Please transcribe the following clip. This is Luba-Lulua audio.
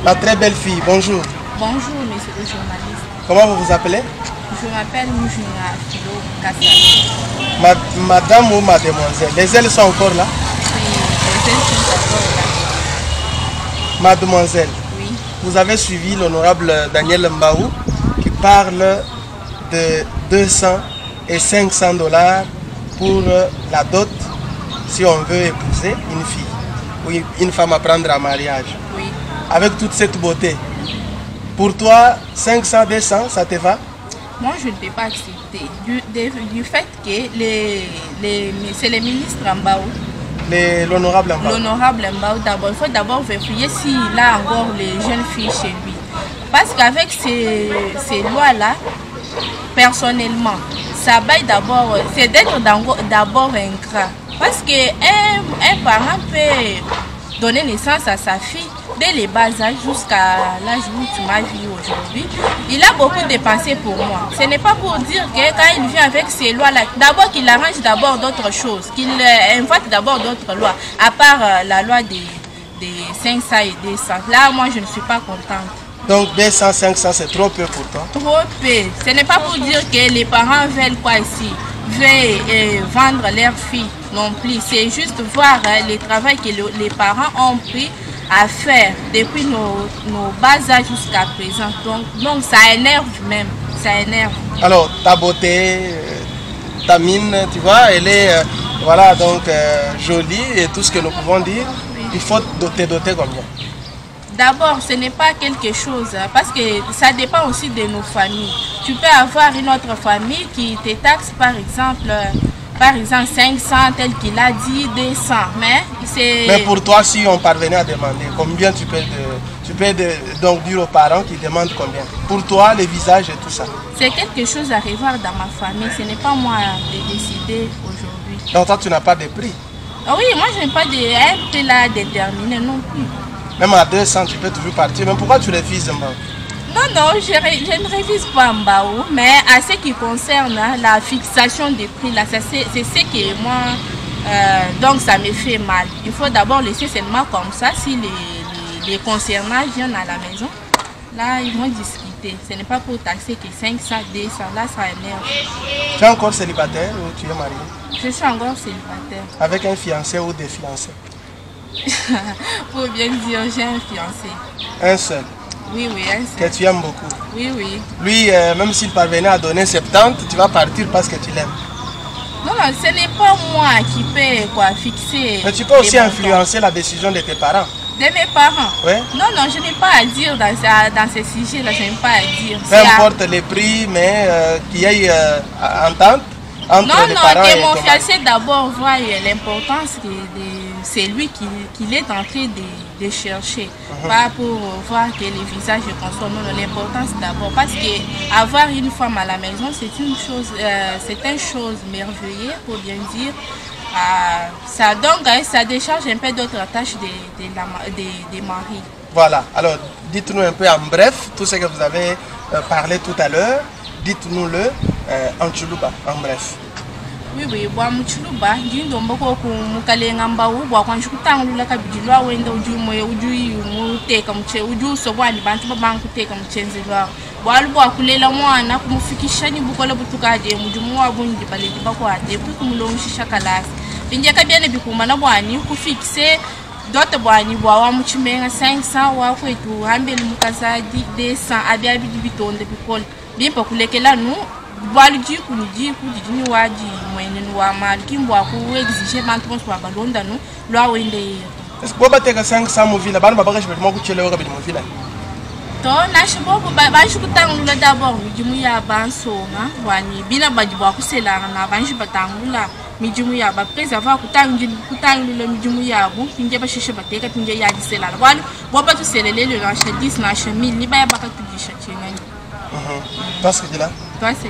La très belle fille, bonjour. Bonjour, monsieur le journaliste. Comment vous vous appelez? Je m'appelle Mujunga Philo Kassa. Madame ou mademoiselle, les ailes sont encore là? Oui, les ailes sont encore là. Mademoiselle, Oui. Vous avez suivi l'honorable Daniel Mbaou qui parle de 200 et 500 dollars pour la dot si on veut épouser une fille ou une femme à prendre en mariage. Oui. Avec toute cette beauté, pour toi, 500, 200, ça te va? Moi, je ne peux pas accepter. Du fait que c'est le ministre Mbaou. L'honorable Mbaou. L'honorable Mbaou, d'abord, il faut d'abord vérifier s'il a encore les jeunes filles chez lui. Parce qu'avec ces lois-là, personnellement, ça baille d'abord, c'est d'être d'abord ingrat. Parce qu'un parent peut donner naissance à sa fille dès les bas âges jusqu'à l'âge où tu m'as vu aujourd'hui. Il a beaucoup dépensé pour moi. Ce n'est pas pour dire que quand il vient avec ces lois-là, d'abord qu'il arrange d'abord d'autres choses, qu'il invente d'abord d'autres lois, à part la loi des 500 et 200. Là, moi, je ne suis pas contente. Donc 200, 500, c'est trop peu pour toi? Trop peu. Ce n'est pas pour dire que les parents veulent quoi ici, veulent vendre leur fille non plus. C'est juste voir le travail que les parents ont pris à faire depuis nos bas âges jusqu'à présent. Donc ça énerve même, ça énerve. Alors ta beauté, ta mine, elle est jolie et tout ce que nous pouvons dire. Oui. Il faut te doter combien? D'abord, ce n'est pas quelque chose, hein, parce que ça dépend aussi de nos familles. Tu peux avoir une autre famille qui te taxe par exemple 500, tel qu'il a dit, 200. Mais c'est... Mais pour toi, si on parvenait à demander, combien tu peux, de, tu peux de, donc dire aux parents qui demandent combien? Pour toi, les visages et tout ça. C'est quelque chose à revoir dans ma famille. Ce n'est pas moi de décider aujourd'hui. Donc toi, tu n'as pas de prix? Ah oui, moi, je n'ai pas de prix là déterminé non plus. Même à 200, tu peux toujours partir. Mais pourquoi tu refuses Mbaou? Non, non, je ne refuse pas Mbaou. Mais à ce qui concerne, hein, la fixation des prix, là, ça, c'est ce qui, moi, donc ça me fait mal. Il faut d'abord laisser seulement comme ça. Si les concernants viennent à la maison, là, ils vont discuter. Ce n'est pas pour taxer que 500, 200, là, ça énerve. Tu es encore célibataire ou tu es marié? Je suis encore célibataire. Avec un fiancé ou des fiancés? Pour bien dire, j'ai un fiancé. Un seul? Oui, oui, un seul. Que tu aimes beaucoup? Oui, oui. Lui, même s'il parvenait à donner 70, tu vas partir parce que tu l'aimes. Non, non, ce n'est pas moi qui peux fixer Mais tu peux aussi les montants. influencer la décision de tes parents. De mes parents? Oui. Non, non, je n'ai pas à dire dans ce sujet-là, je n'ai pas à dire. Peu C'est à importe les prix, mais qu'il y ait entente entre Non, les non, parents que et mon ton mari. fiancé d'abord voie l'importance de c'est lui qu'il est en train de chercher. Pas pour voir que les visages consomment. Non, non, l'importance d'abord. Parce que avoir une femme à la maison, c'est une chose c'est une chose merveilleuse, pour bien dire. Ça, donc, hein, ça décharge un peu d'autres tâches des maris. Voilà. Alors, dites-nous un peu en bref tout ce que vous avez parlé tout à l'heure. Dites-nous-le en Tshiluba, en bref. Oui, oui, bwa mu Tshiluba, ndi ndomba ko ku mukalenga Mbaou, bwa kwanji kutangulula kabidi lwa wenda udi umwe, udi muteka muche, udi usobwa ni bantu ba bangu kuteka muchenzi lwa. Bwalu bwa kulela mwana kumufikisha ni bukola butukaje mudimu wa bundi baledi bakwate kumulongisha kalasi. Binjeka byene bikumana bwani kufixe dote bwani bwa wa muchimenga 500 wa kwetu hambeli mukazadi 200 abya bidi bitonde bikola. Bimpa kulekela nu bwalu jiku ni jiku jijini waji mwenenu wa mali kimbwa ku exige bantu bonso ba balonda nu lwa wende yetu. Est-ce que bateka 500 mu vila bantu babakashi bali kuchelewa kabili mu vila? To nashe bobo banshi kutangula d'abord midimu ya bansonga wani bina badi bwa kuselana na banshi batangula midimu ya ba préserver kutangula midimu ya bu pinje basheshe bateka pinje ya diselana bwalu boba tuselelele na 10 na 1000 ni baya bakatudisha chenani. Parce que là? Toi c'est.